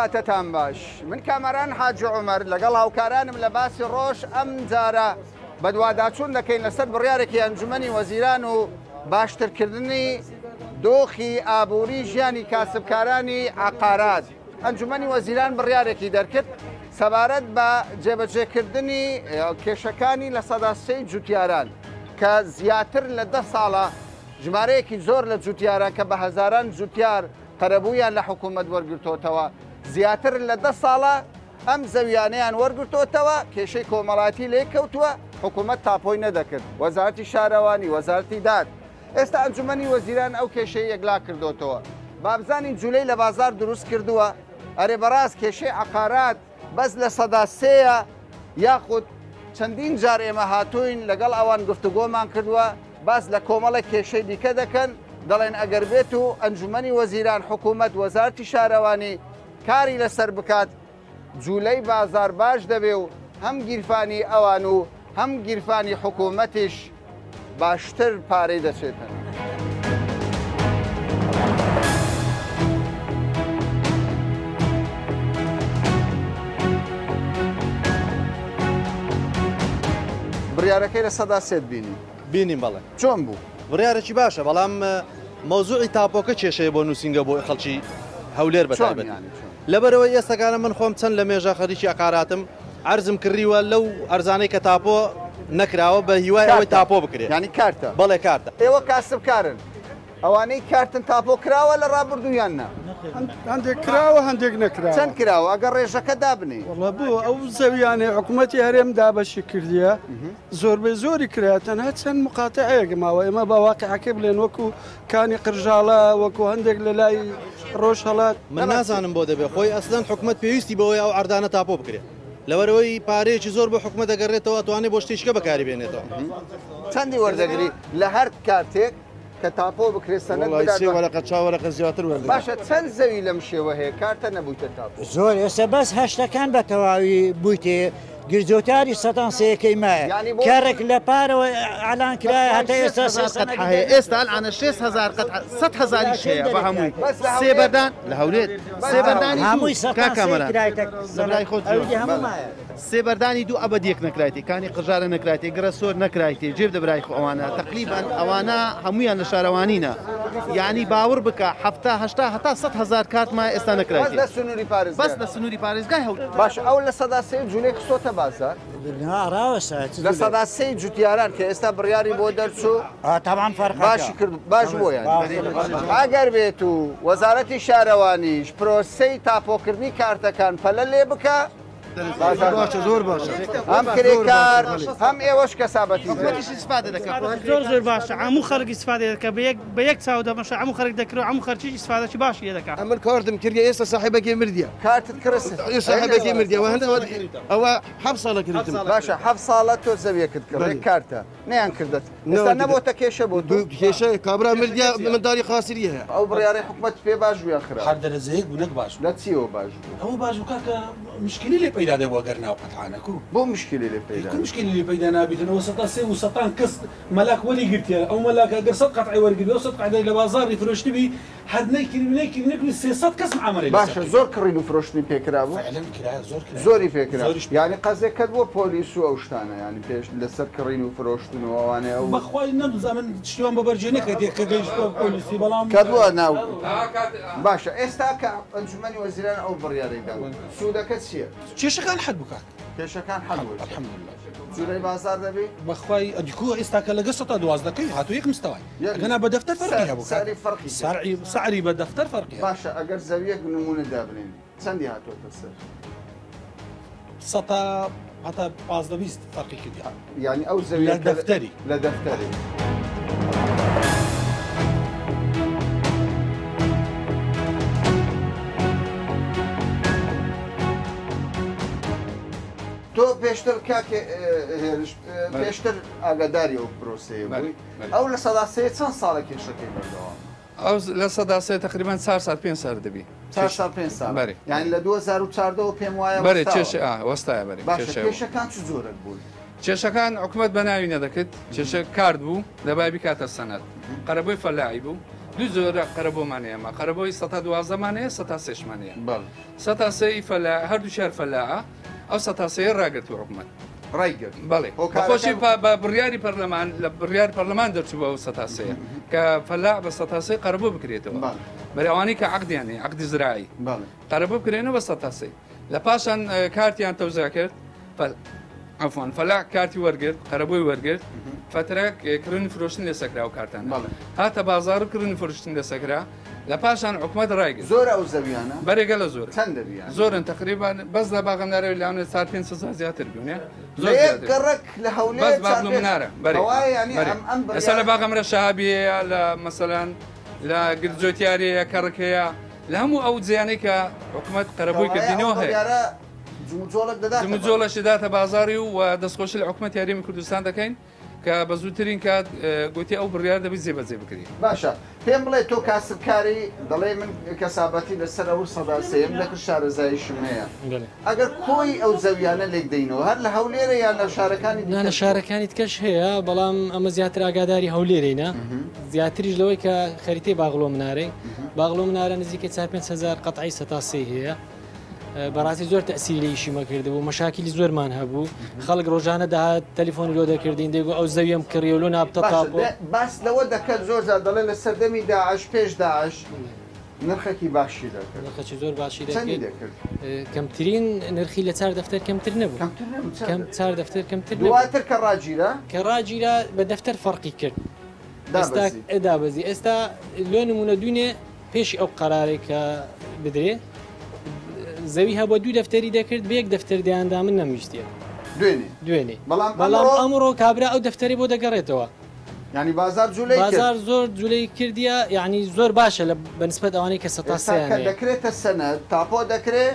کاتتان باش. من کامەران حاجی عومەر لەگەڵ هاوکارانم لە باسی ڕۆژ ئەم جارە بەدواداچوون دەکەین لەسەر بڕیارێکی ئەنجومەنی وەزیران و باشترکردنی دۆخی ئابووری ژیانی کاسبکارانی عەقارات. ئەنجومەنی وەزیران بڕیارێکی دەرکرد سەبارەت بە جێبەجێکردنی کێشەکانی 3% جوتیاران کە زیاتر لە 10 ساڵە ژمارەیەکی زۆر لە جوتیاران کە بە هەزاران جوتیار قەرەبوویان لە حکوومەت وەرگرتۆتەوە زیاتر لە 10 ساڵە ئەم زەویانەیان وەرگرتۆتەوە، کێشەی کۆمەڵاتی لێکەوتووە، حکوومەت تاپۆی نەدەکرد، وەزارەتی شارەوانی، وەزارەتی داد. ئێستا ئەنجومەنی وەزیران ئەو کێشەی یەکلا کردۆتەوە. بابزانین جولەی لە بازار دروست کردووە، ئەرێ بەڕاست کێشەی عەقارات بەس 3%ە یاخود چەندین جار ئێمە هاتووین لەگەڵ ئەوان گفتوگۆمان کردووە، باس لە کۆمەڵێک کێشەی دیکە دەکەن، دەڵێن ئەگەر بێت و ئەنجومەنی وەزیران، حکوومەت، وەزارەتی شارەوانی کاری لەسەر بکات، جولەی بازار باش دەبێ و هەم گیرفانی ئەوان و هەم گیرفانی حکوومەتیش باشتر پارەی دەچێتن. بڕیارەکەی 3% بینی؟ بینیم بەڵێ. چۆن بوو؟ بڕیارێکی باشە، بەڵام مەوزوعی تاپۆکە کێشەیە بۆ نووسینگە بۆ خەڵکی هەولێر بەتایبەتی. لەبەرەوەی ئێستاکانە من خۆم چەند لە مێژە خەریکی عەقاراتم، عەرزم کڕیوە لەو ئەرزانەی کە تاپۆ نەکراوە بە هیوای ئەوەی تاپۆ بکرێت. یانی کارتە؟ بەڵێ کارتە. ئێوە کاسبکارن، ئەوانەی کارتن تاپۆ کراوە لە ڕابردوو یان نا؟ هەندێک کراوە هەندێک نەکراوە. چەند کراوە ئەگەر ڕێژەکە دابنێ؟ وەڵا بۆ ئەو زەویانەی حکوومەتی هەرێم دابەشی کردیە زۆربەی زۆری کرا، تەنها چەند مقاتعەیەک ماوە. ئێمە بە واقعەکەی بڵێن وەکو کانی قرژاڵە، وەکو هەندێک لە لای ڕۆژهەڵات. من نازانم بۆ دەبێ، خۆی ئەسلەن حکومەت پێویستی بەوەی ئەو عەردانە تاپۆ بکرێت، لەبەرەوەی پارەیەکی زۆر بۆ حکومەت دەگەڕێتەوە، ئەتوانێت بۆ شتێکیکە بەکاری بێنێتەوە. چەندی وەردەگری لە هەر کارتێک کە تاپۆ بکرێت سەنەد بدات؟ سێ وەرەقە چوار وەرەقە زیاتر وەردەگرێت. باشە چەند زەوی لەم شێوە هەیە کارتە نەبوویتە تاپۆ؟ زۆر، ئێستا بەس هەشتەکان بە تەواوی بوویتێ، گرجۆتاری 3%ەکەی مایە. کارێک لە پارەوە ئەلان کرایە هەتا ئێستا هەیە. ئێستا ئەلعانە 6,000 قەتعە 100,000 هەیە بە هەمووی. سێ بەردان لە هەولێر، سێ بەردانی هەمووی سێ بەردانی دوو ئەبەدیەک نەکرایتێ، کانی قژارە نەکرایتێ، گرە سۆر نەکرایتێ، جێب دەبرای خۆ ئەوانە تقریبان ئەوانە هەمویان لە شارەوانینە. یعنی باوەڕ بکە 70 80 هەتا 100,000 کارت ما ئێستا نەکرایتێ. بەس لە سنووری پارێزگا. بەس لە سنووری پارێزگای هەولێر. باش ئەو 3% جولەی خستۆتە بازار؟ 3% جوتیاران کە ئێستا بڕیاری بۆ دەرچوو باشی کرد، باش بۆ یان ئەگەر بێت و وەزارەتی شارەوانیش پرۆسەی تاپۆکردنی کارتەکان پەلە لێ بکە باشە، زۆر باشە. هەم کرێکار هەم ئێوەش کەسابەتی ئیسفادە دەکەن. زۆر زۆر باشە، هەموو خەڵک ئیسفادە دەکە، بە یەک چاو دەمەشە هەموو خەڵک دەکرێت، هەموو خەرچیش ئیسفادەکی باشی لێ دەکات. ئەمن کارتم کردیە، ئێستا ساحیبەکەی مردیە. کارتت کڕست؟ ساحیبەکەی مردیە، ئەوە 7 ساڵە کردم. باشە 7 ساڵە تۆ زەویەکت کڕی، کارتە نەیان کردت، ئێستا نەبۆتە کێشە بۆ تۆ؟ کێشە کابرا مردیە، منداڵی قاسری هەیە. ئەو بڕیارەی حکومەت پێ باش بوو یان خراپ؟ هەر دەرەجەیەک بوو نەک باش بوو. لە چیەوە باش بوو؟ ئەوە باش بوو کاکە مشکلی لێ پەیدا دەبوو ئەگەر ناو قەتعانەکو. بۆ مشکلی لێ پەیدا؟ کو مشکلی لێ پەیدا نابێتن، ئەوە 3% و سەتان کەس مەلاک وەری گرتیە، ئەو مەلاکە ئەگەر 100 قەتعی وەرگرت، ئەو 100 قەتعی لە بازاڕی فرۆشتبی، هەر نەیکردی نەیکردی نەکردی 300 کەس معاملەی لەسەر باشە کرد. زۆر کڕین و فرۆشتنی پێکرا بوو؟ فعلاً کرا، زۆر کرا. زۆری پێکرا. زۆریش پێکرا. یعنی قەزێکەت بۆ پۆلیس و ئەو شتانە، یعنی پێش لەسەر کڕین و فرۆشتن و ئەوانەی ئەو بەخوای نەمزانم من شتیان بە بەرجێ نەکرد کە گەیشت بە پۆلیسی، بەڵام کە بووە ناو. باشە ئێستا کە ئەنجومەنی وەزیران ئەو بڕیارەی دا، سوودەکە چییە؟ کێشەکان حەل بوو کاک. کێشەکان حەل بوو. الحەمدلله. جوورەی بازار دەبی؟ بەخوای ئەدیکو ئێستا کە لەگە 12%ەکەی هاتوو یەک مستەوای. ئەگەنا بە دەفتەر فەرقی هەبوو. سعری فەرقی. سعری بە دەفتەر فەرقی هەبوو. باشە ئەگەر زەویەک نمونە دابنێن چەندی هاتووەتە سەر؟ سەتا هەتا 15 20 فەرقی کردی. یعنی ئەو زەویە لە دەفتەری. لە دەفتەری. تۆ پێشتر کاکێ هێرش پێشتر ئاگاداری ئەو پرۆسەیە بووی، ئەو 3% چەند ساڵە کێشەکەی بەردەوام؟ ئەو 3% تقریبا 4 سال 5 سال دەبی. 4 سال 5 سال. یعنی لە 2014 پێم وایە بەرێ کێشە وەستایە بەرێ. باشە کێشەکان چ جۆرێک بوون؟ کێشەکان حکومەت بە ناوی نەدەکرد، کێشە کارت بوو دەبای بکاتە سەنەد، قەرەبووی فەلاحی بوو، دوو زۆرە قەرەبۆمان هەیە ئەمە قەرەبۆی سەتا دوازدەمان هەیە سەتا سێشمان هەیە سەتا سێی فەلا هەردوو شار فەلاعە ئەو سەتا سێیە ڕاگرتوو حکومەت ڕایگرت بەڵێ بەخۆشی بە بڕیاری پەرلەمان لە بڕیار پەرلەمان دەرچوو بە ئەو سەتا سێیە کە فەلاع بە سەتا سێ قەرەبوو بکرێتەوە بەرێ ئەوانەی کە عەقدیان هەیە عەقدی زراعی قەرەبوو بکرێنەوە بە سەتا سێ لە پاشان کارتیان تەوزیع کرد عفوان فەلاح کارتی وەرگرت قەرەبووی وەرگرت فترە کڕین فرۆشتن لێ سەکرا و کارتان هاتە بازار و کڕین فرۆشتن لێ سەکرا لە پاشان حکومەت ڕایگرت زۆر ئەو زەویانە بەرێگە لە زۆر چەند دەبیان زۆرن تقریبا بەس لە باغەندارەوەی لاونێ 4 5 هزار زیاتر بوونێ زۆر گەڕک لە هەولێر بەس باغ منارە بەرێ ئێستا لە باغەمرە شەهابیەیە لە مەسەلەن لە گرجۆتیارەیە کەڕک هەیە لە هەموو ئەو جێیانەی کە حکومەت قەرەبووی کردینەوە هەیە. جموجۆڵێک دەداتە جموجۆڵێکی داتە بازاڕی و دەستخۆشی لە حکومەتی هەرێمی کوردستان دەکەین کە بە زووترین کات گوتی ئەو بڕیار دەبی جێبەجێ بکرێ. باشە پێم بڵێ تۆ کاسبکاری دەڵێی من کەسابەتی لەسەر ئەو سەدا سێیەم دەکرد شارەزاییشم هەیە ئەگەر کۆی ئەو زەویانە لێک دەینەوە هەر لە هەولێرە یان لە شارەکانی نا لە شارەکانی تکەش هەیە بەڵام ئەمە زیاتر ئاگاداری هەولێرینە زیاتریش لەوەی کە خەریتەی باغڵۆ منارەی باغڵۆ منارە نزیکەی 4 5 هزار قەتعی سەتا سێ هەیە بەڕاستی زۆر تەسیری لە ئیشیمە کردبوو مەشاکیلی زۆرمان هەبوو خەڵک ڕۆژانە دەهات تەلیفۆنی لۆ دەکردین دەیگو ئەو زەویەم کڕیە و لۆ نابتە تاپۆ. باس لەوە دەکەن زۆر جار دەڵێن لە سەردەمی داعش پێش داعش نرخێکی باشی دەکرد. نرخێکی زۆر باشی دەکرد. چەندی دەکرد؟ کەمترین نرخی لە چار دەفتەر کەمتر نەبوو. کەمتر نەبوو چەند؟ کەم چار دەفتەر کەمتر نەبوو. دواتر کە ڕاگیرا؟ کە ڕاگیرا بە دەفتەر فەرقی کرد. ئێستا دابەزی. دابەزی. ئێستا لۆ نموونە دوینێ پێشی ئەو قەرارەی کە بدرێ زەوی هەبووە دوو دەفتەری دەکرد بە یەک دەفتەر دەیاندا من نەمویستیە. دوێنێ. دوێنێ. بەڵام بەڵام ئەمڕۆ ئەمڕۆ کابرا ئەو دەفتەری بۆ دەگەڕێتەوە. یعنی بازار جولەی کرد. بازار زۆر جولەی کردیە یعنی زۆر باشە لە بەنسبەت ئەوانەی کە سەتا ئێستا سێیان کە هەیە. دەکرێتە سەنەد تاپۆ دەکرێ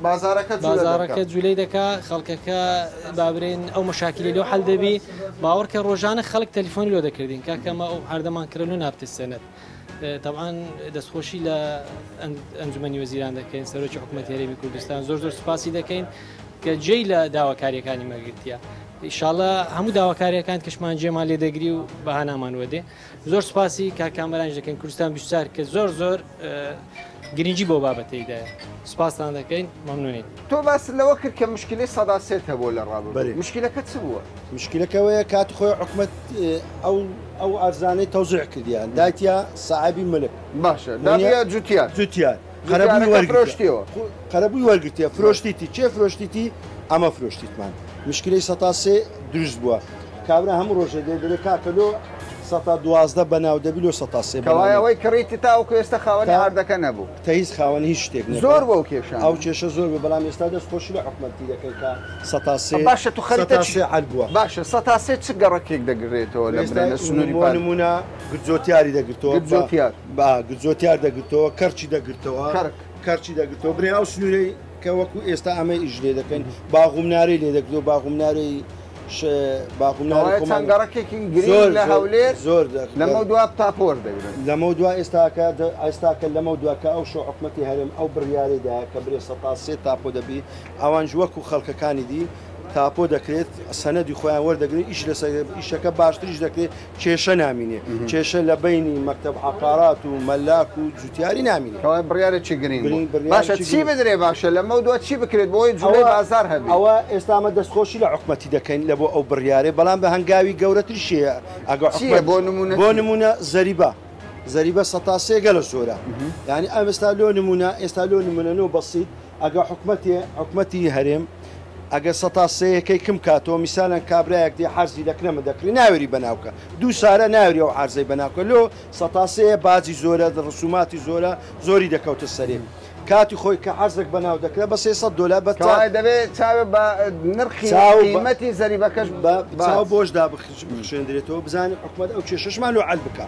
بازارەکە جولە دەکا. بازارەکە جولەی دەکا خەڵکەکە بابرێن ئەو مەشاکیلی لۆ حەل دەبی باوەڕ کە ڕۆژانە خەڵک تەلیفۆنی لۆ دەکردین کاکە ئەمە ئەو عەردەمان کرە لۆ نابتە سەنەد. تەبعەن دەستخۆشی لە ئەنجومەنی وەزیران دەکەین سەرۆکی حکوومەت هەرێمی کوردستان زۆر زۆر سوپاسی دەکەین کە جێی لە داواکاریەکانی مەگرتیە ئیشاڵە هەموو داواکاریەکان کەشمان جێمان لێ دەگری و بەهانامان وەدێ زۆر سوپاسی کاک کامەرانیش دەکەین کوردستان 24 کە زۆر زۆر گرنگی بۆ بابەتەیدایە سوپاستان دەکەین مەمنونین. تۆ باست لەوە کرد کە مشکلەی سەدا سێت هەبووە لە ڕابردوو بەرێ. مشکلەکە چ بووە؟ مشکلەکە ئەوەیە کاتی خۆی حکومەت ئەو ئەو ئەرزانەی تەوزیع کردیان دایتیا ساحبی ملک باشە دابوویە جوتیار جوتیار قەرەبووی جوتیارەکە وەرگرتیە فرۆشتیەوە قەرەبووی وەرگرتیە فرۆشتیتی کێ فرۆشتیتی ئەمە فرۆشتیتمان مشکلەی سەتا سێ دروست بووە کابرا هەموو ڕۆژێ دێ دەلێ کاکە لۆ سەتا 12 بەناو دەبی لۆ سەتا سێ بەناو کەوایە نەبی. ئەوەی کڕیتی تاوەکو ئێستا خاوەنی تا عەردەکە نەبوو. تا هیچ خاوەنی هیچ شتێک نەبوو. زۆر بوو ئەو کێشانە. ئەو کێشە زۆر بوو بەڵام ئێستا دەست خۆشی لە حکومەتی دەکەین کە سەتا سێ باشە تو خەریتە سەتا چی سێ عەل بووە. باشە سەتا سێ چ گەڕەکێک دەگرێتەوە لە ئێستا برێ لە سنووری بۆ پار نموونە گرجۆتیاری دەگرتەوە گرجۆتیار. با گرجۆتیار دەگرتەوە کەرچی دەگرتەوە کەرک. کەرچی دەگرتەوە برێ ئەو سنوورەی کە وەکو ئێستا ئەمە ئیش لێ دەکەین باغومنارەی لێ دەگرتەوە باغومنارەی باغومنارەی کەوایە خۆمان چەند گەڕەکێکی گرنگ زۆر لە زۆر هەولێر زۆر لەمەو دوا تاپۆ وەردەگرن. لەمەو دوا ئێستاکە ئێستاکە لەمەو دوا کە ئەو شۆ حکومەتی هەرێم ئەو بڕیارەی دایە کە برێ سەتا سێ تاپۆ دەبی ئەوانش وەکو خەڵکەکانی دی تاپۆ دەکرێت سەنەدی خۆیان وەردەگرن ئیش لەسەر ئیشەکە باشتریش دەکرێت کێشە نامینێ کێشە لە بینی مەکتەب عقارات و مەلاک و جوتیاری نامینێ. کەوایە بڕیارێکی گرنگ بوو. باشە بڕیارێکی چی گرنگ. بدرێ باشە لەمەو دوا چی بکرێت بۆ ئەوەی جوڵەی بازاڕ هەبێ؟ ئەوە ئێستا ئەمە دەستخۆشی لە حکومەتی دەکەین لە بۆ ئەو بڕیارەی بەڵام بە هەنگاوی گەورەتریش هەیە ئەگە چییە حکومەت بۆ نمونە بۆ چی؟ نمونە زەریبە زەریبە سەتا سێ گەلە زۆرە یعنی ئەم ئێستا لۆ نمونە ئێستا لۆ نمونە نۆ بەسیت ئەگە حکومەتێ حکومەتی هەرێم ئەگەر سەتا سێیەکەی کم کاتەوە میسالەن کابرایەک دێ حەرزی لە کنەمە دەکڕی ناوێری بەناوکە دوو سارە ناوێری ئەو عەرزەی بەناوکە لۆ سەتا سێیە باجی زۆرە ڕسوماتی زۆرە زۆری دەکەوتە سەرێ کاتی خۆی کە عەرزێک بەناو دەکرا بە 300 دۆلار بە کەوایە دەبێ چاوێ بە نرخی قیمەتی زەریبەکەش بە چاو بۆشدا بخشێندرێتەوە بزانین حکومەت ئەو کێشەشمان لۆ عەل بکا.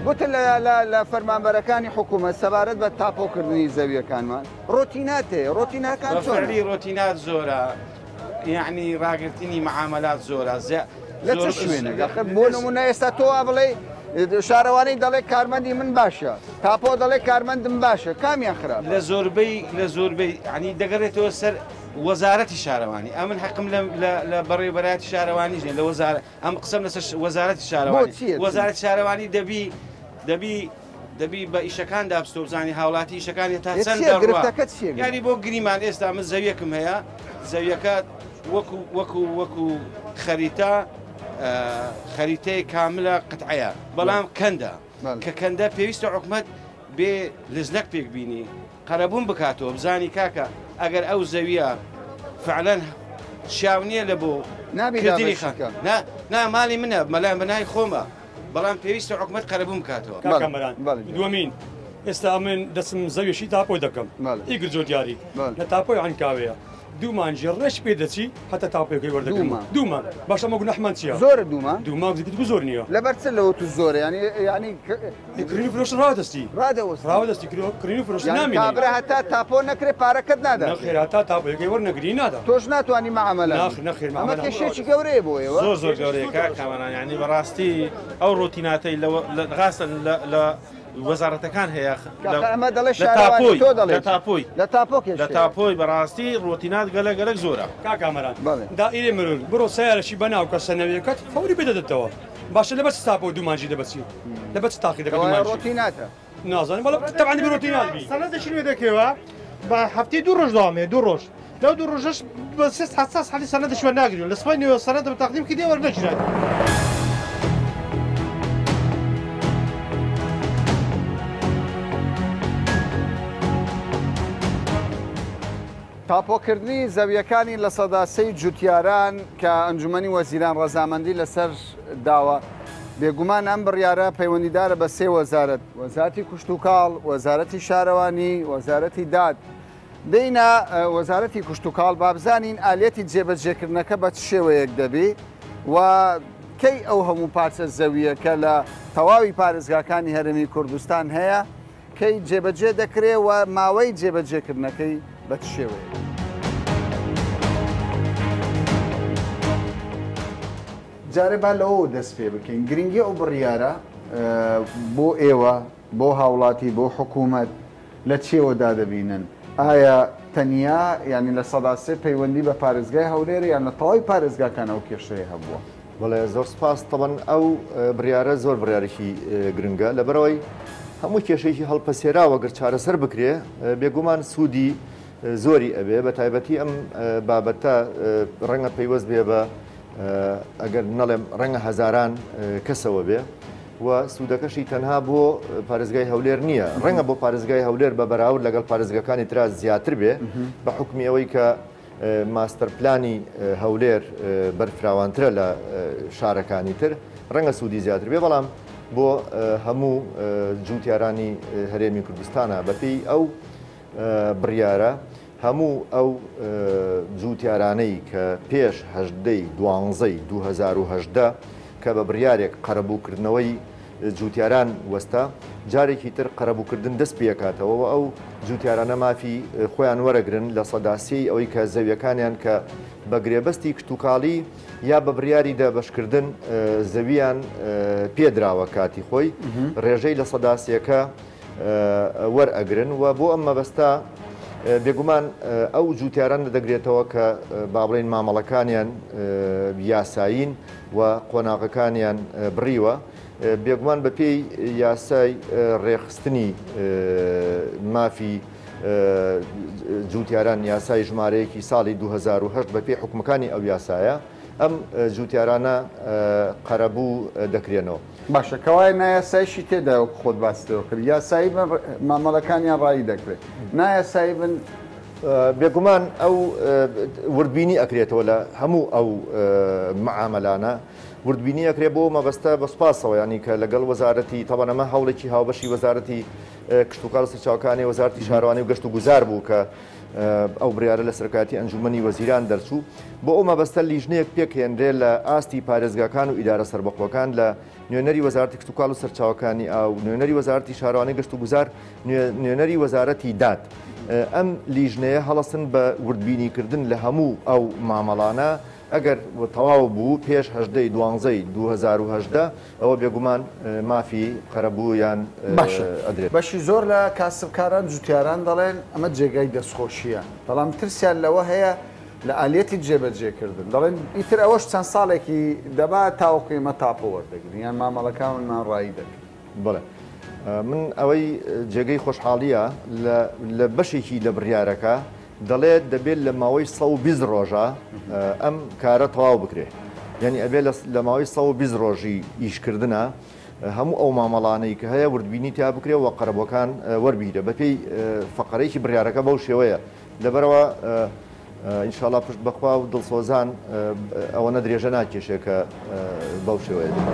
گوتت لە فەرمانبەرەکانی حکوومەت سەبارەت بە تاپۆکردنی زەویەکانمان ڕۆتینات هەیە ڕۆتیناکان چۆنە؟ بەفعلی ڕۆتینات زۆرە یعنی ڕاگرتنی معاملات زۆرە لە چ شوێنێک؟ ئاخر بۆ نمونە ئێستا تۆ وا بڵێ شارەوانی دەڵێ کارمەندی من باشە، تاپۆ دەڵێ کارمەندم باشە، کامیان خراپە؟ لە زۆربەی لە زۆربەی یعنی دەگەڕێتەوە سەر وەزارەتی شارەوانی. ئەمن حەقم لە بەڕێوەبەرایەتی شارەوانیش نیە، لە وەزارە ئەم قسەم لەسەر وەزارەتی شارەوانی. وەزارەتی شارەوانی دەبی دەبی دەبی بە ئیشەکاندا بچتەوە بزانی هاوڵاتی ئیشەکانی تا چەند دەڕوا. یعنی بۆ گریمان ئێستا من زەویەکم هەیە، زەویەکە وەکو وەکو وەکو خەریتە خەریتەی کاملە قطعەیە، بەڵام کەندە کە کەندە پێویستە حکومەت بێ لزنەک پێک بینی قەرەبوون بکاتەوە، بزانی کاکە ئەگەر ئەو زەویە فعلەن شیاو نییە لە بۆ کردنی خان، نا نا ماڵی منە، مەلای بەنای خۆمە، بەڵام پێویستە حکومەت قەرەبوون بکاتەوە. کاک کامەران دووەمین ئێستا من دەچم زەویەکی تاپۆ دەکەم ئیگر جۆتیاری لە تاپۆی عەنکاوەیە، دوو مانگی ڕێش پێ دەچی هەتا تاپۆیەکەی وەردەگرم. دوو مانگ. باشە ئەمە گوناحمان چییە؟ زۆرە دوو مانگ؟ دوو مانگ زیاتر زۆر نییە. لەبەر چ لەوە تو زۆرە؟ یعنی یعنی کڕین و فرۆشتن ڕادەستی. ڕادەوەستی. ڕاوەدەستی کڕین و فرۆشتن نامێنێ. یعنی کابرا هەتا تاپۆ نەکرێ پارەکەت نادا. نەخێر هەتا تاپۆیەکەی وەرنەگری نادا. تۆش ناتوانی مەعامەلە. نەخێر نەخێر مەعامەلە. ئەمە کێشەیەکی گەورەیە بۆ ئێوە. زۆر زۆر گەورەیە کاک کامەران، یعنی بەڕاستی ئەو ڕۆتیناتەی لە لە وەزارەتەکان هەیە ئەمە دەڵێ شارەوانی تۆ دەڵێ لە تاپۆی لە تاپۆ کێشەیە. لە تاپۆی بەڕاستی ڕۆتینات گەلە گەلەک زۆرە. کاک کامەران دائیرەی مرور بڕۆ سەیارەشی بەناو کە سەنەویەکەت فەوری پێ دەدەتەوە. باشە لەبەر چ تاپۆ دوو مانگی دەبەچی؟ لەبەر چ تاقی دەکە دوو مانگی؟ ڕۆتیناتە. نازانم بەڵام تەبعەن دەبێ ڕۆتینات بی. سەنەدێکی نوێ دەکەوە بە هەفتەی دوو ڕۆژ دەوام هەیە دوو ڕۆژ لەو دوو ڕۆژەش بە سێ سەعات سا سەعاتی سەنەدێکی وەرناگرین لە سبەی نوێ سەنەدە بە تەقدیم کردی وەرنەگیرایت. تاپۆکردنی زەویەکانی 3% جوتیاران کە ئەنجومەنی وەزیران ڕەزامەندی لەسەر داوە، بێگومان ئەم بڕیارە پەیوەندیدارە بە سێ وەزارەت، وەزارەتی کشتوکاڵ، وەزارەتی شارەوانی، وەزارەتی داد. دێینە وەزارەتی کشتوکاڵ با بزانین ئالیەتی جێبەجێکردنەکە بە چ شێوەیەک دەبی و کەی ئەو هەموو پارچە زەوییەکە لە تەواوی پارێزگاکانی هەرێمی کوردستان هەیە کەی جێبەجێ دەکرێ و ماوەی جێبەجێکردنەکەی بە چ شێوەیەک. جارێ با لەوەوە دەست پێ بکەین، گرنگی ئەو بڕیارە بۆ ئێوە، بۆ هاوڵاتی، بۆ حکوومەت لە چیەوە دادەبینن؟ ئایا تەنیا یانی 3% پەیوەندی بە پارێزگای هەولێرە یان لە تەواوی پارێزگاکان ئەو کێشەیە هەبووە؟ بەڵێ زۆر سپاس. تەبەن ئەو بڕیارە زۆر بڕیارێکی گرنگە، لەبەرئەوەی هەموو کێشەیەکی هەڵپەسێراوە گەر چارەسەر بکرێ بێگومان سوودی زۆری ئەبێ، بە تایبەتی ئەم بابەتە ڕەنگە پەیوەست بێ بە ئەگەر نەڵێم ڕەنگە هەزاران کەسەوە بێ و سوودەکەشی تەنها بۆ پارێزگای هەولێر نییە، ڕەنگە بۆ پارێزگای هەولێر بە بەراورد لەگەڵ پارێزگاکانی ترا زیاتر بێ بە حوکمی ئەوەی کە ماستەر پلانی هەولێر بەرفراوانترە لە شارەکانی تر، ڕەنگە سوودی زیاتر بێ، بەڵام بۆ هەموو جووتیارانی هەرێمی کوردستانە بەپێی ئەو بڕیارە هەموو ئەو جووتیارانەی کە پێش هەژدەی دوانزەی 2018 کە بە بڕیارێک قەرەبووکردنەوەی جووتیاران وەستا، جارێکی تر قەرەبووکردن دەست پێکاتەوە و ئەو جووتیارانە مافی خۆیان وەرەگرن 3% ئەوەی کە زەویەکانیان کە بە گرێبەستی کشتوکاڵی یا بە بڕیاری دابەشکردن زەویان پێدراوە کاتی خۆی ڕێژەی 3%ەکە وەرئەگرن و بۆ ئەم مەبەستە بێگومان ئەو جووتیاران دەگرێتەوە کە با بڵێین مامەڵەکانیان یاسایین و قۆناغەکانیان بڕیوە. بێگومان بەپێی یاسای ڕێکخستنی مافی جووتیاران یاسای ژمارەیەکی ساڵی 2008 بەپێی حکومەکانی ئەو یاسایە ئەم جووتیارانە قەرەبوو دەکرێنەوە. باشە کەوایە نایاسایشی تێدایە وەکو خۆت باست لێوە کرد، یاسایی بن مامەڵەکانیان ڕایی دەکرێت، نایاسایی بن. بێگومان ئەو وردبینی ئەکرێتەوە لە هەموو ئەو معامەلانە وردبینی ئەکرێ بۆ مەبەستە بە سوپاسەوە ینی کە لەگەڵ وەزارەتی تەبەن ئەمە هەوڵێکی هاوبەشی وەزارەتی کشتوکاڵ و سەرچاوەکانی وەزارەتی شارەوانی و گەشت و گوزار بوو کە ئەو بڕیارە لە سەرۆکایەتی ئەنجومەنی وەزیران دەرچوو. بۆ ئەو مەبەستە لیژنەیەک پێکهێنرێ لە ئاستی پارێزگاکان و ئیدارە سەربەخۆکان لە نوێنەری وەزارەتی کشتوکاڵ و سەرچاوەکانی ئاو، نوێنەری وەزارەتی شارەوانی گەشت و گوزار، نوێنەری وەزارەتی داد. ئەم لیژنەیە هەڵەسن بە وردبینیکردن لە هەموو ئەو مامەڵانە. ئەگەر تەواو بوو پێش 18 ی دوانزەی 2018 ئەوە بێگومان مافی قەرەبوویان باشە ئەدرێت. بەشی زۆر لە کاسبکاران جوتیاران دەڵێن ئەمە جێگای دەستخۆشییە، بەڵام ترسیان لەوە هەیە لە ئالیەتی جێبەجێکردن، دەڵێن ئیتر ئەوەش چەند ساڵێکی دەبا تاوەکو ئێمە تاپۆ وەردەگرین یان مامەڵەکانمان ڕایی دەکەین. بەڵێ من ئەوەی جێگەی خۆشحاڵییە لە بەشێکی لە بڕیارەکە دەڵێت دەبێت لە ماوەی 120 ڕۆژە ئەم کارە تەواو بکرێت یعنی ئەبێ لە ماوەی 120 ڕۆژی ئیشکردنە هەموو ئەو مامەڵانەی کە هەیە وردبینی تیا بکرێ و قەرەبووەکان وەربگیرێ بەپێی فەقەرەیەکی بڕیارەکە بەو شێوەیە لەبەرەوە ئینشاڵا پشت بەخوا و دڵسۆزان ئەوەنە درێژە ناکێشێ کە بەو شێوەیە بێت.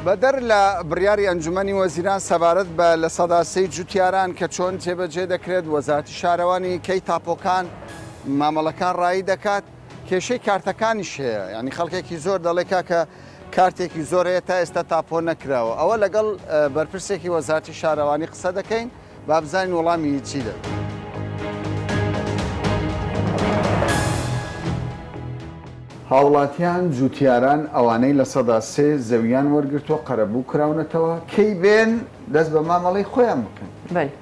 بەدەر لە بڕیاری ئەنجومەنی وەزیران سەبارەت بە 3% جوتیاران کە چۆن جێبەجێ دەکرێت، وەزارەتی شارەوانی کەی تاپۆکان مامەڵەکان ڕایی دەکات، کێشەی کارتەکانیش هەیە، یانی خەڵکێکی زۆر دەڵێ کاکە کارتێکی زۆر هەیە تا ئێستا تاپۆ نەکراوە، ئەوە لەگەڵ بەرپرسێکی وەزارەتی شارەوانی قسە دەکەین با بزانین وەڵامی چی دەبێت. هاوڵاتیان، جوتیاران، ئەوانەی 3% زەویان وەرگرتووە قەرەبوو کراونەتەوە، کەی بێن دەست بە مامەڵەی خۆیان بکەن؟ بەلی.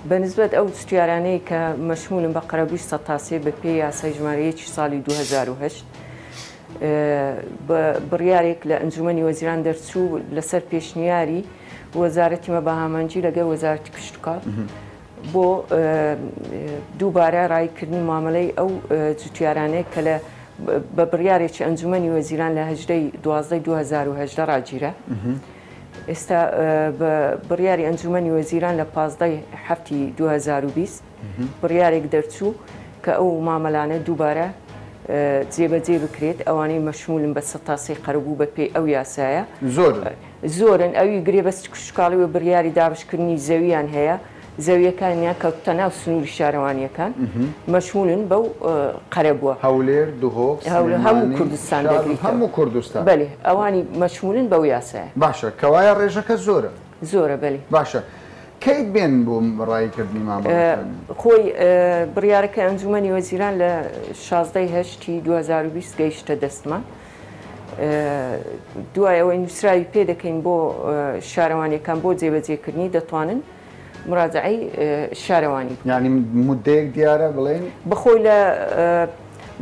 بە نسبەت ئەو جوتیارانەی کە مەشمولن بە قەرەبووی 3% بە پێی یاسای ژمارە یەکی ساڵی 2008 بە بڕیارێک لە ئەنجومەنی وەزیران دەرچوو لەسەر پێشنیاری وەزارەتی مەباهامەنجی لەگەڵ وەزارەتی کشتوکاڵ بۆ دووبارە ڕایکردنی مامەلەی ئەو جوتیارانەیە کە لە بە بڕیارێکی ئەنجومەنی وەزیران لە هەژدەی دوازدەی 2018 ڕاگیرا. ئێستا بە بڕیاری ئەنجومەنی وەزیران لە 15 هەفتی 2020 بڕیارێک دەرچوو کە ئەو مامەلانە دووبارە جێبەجێ بکرێت ئەوانەی مەشمولن بە 3% قەرەبوو بە پێی ئەو یاسایە. زۆرن. زۆرن ئەوی گرێبەستی کشتوکاڵی و بڕیاری دابشکردنی زەویان هەیە زەویەکانیان کەوتە ناو سنووری شارەوانیەکان مەشمولن بەو قەرەبووە. هەولێر، دهۆک، هەموو کوردستان دەگریتەوە. هەموو کوردستان. بەلێ ئەوانی مەشمولن بەو یاسایە. باشە کەوایە ڕێژەکە زۆرە. زۆرە بەلێ. باشە کەی بێن بۆ ڕاییکردنی مامەڵەکان؟ خۆی بڕیارەکەی ئەنجومەنی وەزیران لە 16 ی هەشتی 2020 گەیشتە دەستمان. دوای ئەوەی نووسراوی پێ دەکەین بۆ شارەوانیەکان بۆ جێبەجێکردنی دەتوانن مراجعەی شارەوانی بکەن. یانی مودەیەک دیارە بڵێین؟ بەخۆی لە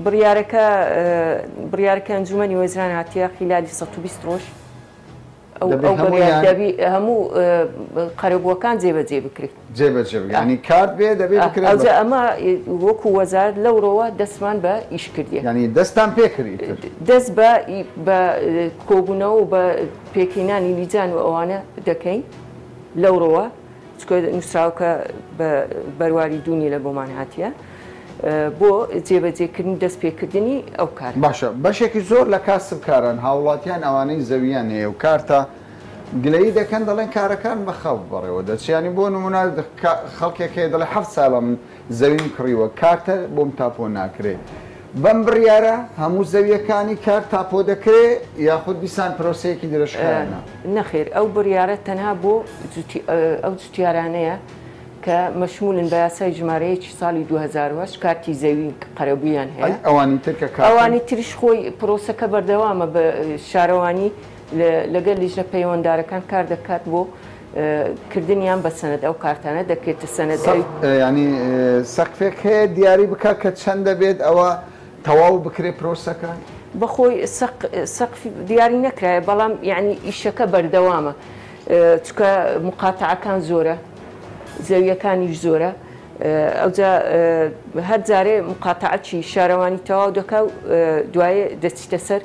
بڕیارەکە بڕیارەکە ئەنجومەنی وەزیران هاتیە خیلالی 120 ڕۆژ ئەو بڕیار دەبی هەموو قەرەبووەکان جێبەجێ بکرێت. جێبەجێ بکرێت یانی کارت بێ دەبێ بکرێت. ئەوجا ئەمە وەکو وەزارەت لەوڕەوە دەستمان بە ئیش کردیە. یانی دەستان پێ کرد ئیتر. دەست بە بە کۆبوونەوە و بە پێکهێنانی لیجان و ئەوانە دەکەین لەوڕەوە چونکە نووسراوەکە بە بەرواری دوو نیلە بۆمان هاتیە. بۆ جێبەجێکردنی دەست پێکردنی ئەو کارە. باشە بەشێکی زۆر لە کاسبکاران هاوڵاتیان ئەوانەی زەویان هەیە و کارتە گلەیی دەکەن دەڵێن کارەکان بە خەڵک بەڕێوە دەچێت یانی بۆ نمونە خەڵکێک هەیە دەڵێ حەفت ساڵە من زەویم کڕیوە کارتە بۆم تاپۆ ناکرێ بەم بڕیارە هەموو زەویەکانی کار تاپۆ دەکرێ یاخود دیسان پرۆسەیەکی درێژخایەنە؟ نەخێر ئەو بڕیارە تەنها بۆ ئەو جوتیارانەیە کە مەشمولن بە یاسای ژمارە یەکی ساڵی 2008 کارتی زەوی قەرەبوویان هەیە. ئەی ئەوانی تر کە کارتن؟ ئەوانی تریش خۆی پرۆسەکە بەردەوامە بە شارەوانی لەگەل لیژنە پەیوەندارەکان کار دەکات بۆ کردنیان بە سەنەد ئەو کارتانە دەکرێتە سەنەد. یانی سەقفێک هەیە دیاری بکات کە چەند دەبێت ئەوە تەواو بکرێت پرۆسەکە؟ بەخۆی سەقف دیاری نەکرایە بەڵام یانی ئیشەکە بەردەوامە چونکە موقاتەعەکان زۆرە زەویەکانیش زۆرە ئەوجا هەر جارێ مقاتەعەکی شارەوانی تەواو دەکا و دوایێ دەچیتە سەر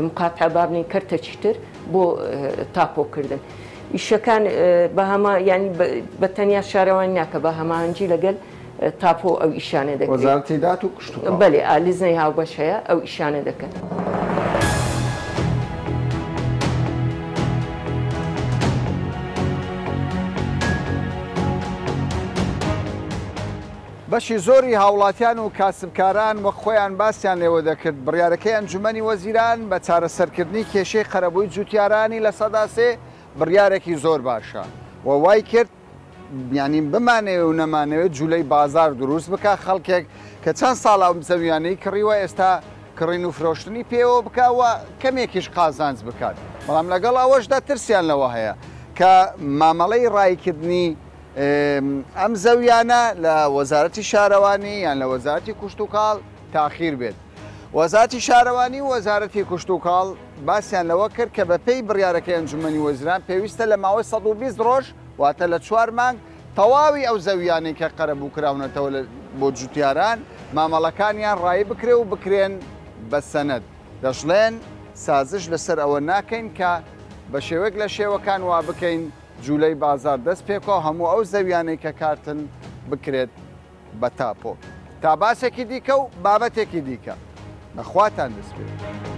مقاتعە با بڵێین کەرتەکی تر بۆ تاپۆکردن ئیشەکان بە هەما یانی بە تەنیا شارەوانی ناکە بە هەماهەنگی لەگەل تاپۆ ئەو ئیشانە دەکرێت. وەزارەتی داد و کشتوکاڵ. بەلێ ئا لیژنەی هاوبەش هەیە ئەو ئیشانە دەکەن. بەشی زۆری هاوڵاتیان و کاسبکاران وەک خۆیان باسیان لێوە دەکرد، بڕیارەکەی ئەنجومەنی وەزیران بە چارەسەرکردنی کێشەی قەرەبووی جوتیارانی 3% بڕیارێکی زۆر باشە و وای کرد یانی بمانەوێ و نەمانەوێت جولەی بازار دروست بکا خەڵکێک کە چەند ساڵە ئەم زەویانەی کڕیوە ئێستا کڕین و فرۆشتنی پێوە بکا و کەمێکیش قازانج بکات بەڵام لەگەڵ ئەوەشدا ترسیان لەوە هەیە کە مامەڵەی ڕایکردنی ئەم زەویانە لە وەزارەتی شارەوانی یان لە وەزارەتی کوشتتوکاڵ تاخیر بێت. وەزارەتی شارەوانی و وەزارەتی کشتوکاڵ باسیان لەوە کرد کە بەپێی بڕیارەکەی ئەنجومەنی وەزیران پێویستە لە ماوەی 120 ڕۆژ واتە لە چوار مانگ تەواوی ئەو زەویانەی کە قەرەبوو کراونەتەوە بۆ جوتیاران مامەڵەکانیان ڕایی بکرێ و بکرێن بە سەنەد. دەشڵێن، سازش لەسەر ئەوە ناکەین کە بە شێوەیەک لە شێوەکان وا بکەین جولەی بازاڕ دەست پێ بکا و هەموو ئەو زەویانەی کە کارتن بکرێت بە تاپۆ. تا باسێکی دیکە و بابەتێکی دیکە بە خواتان دەسپێرم.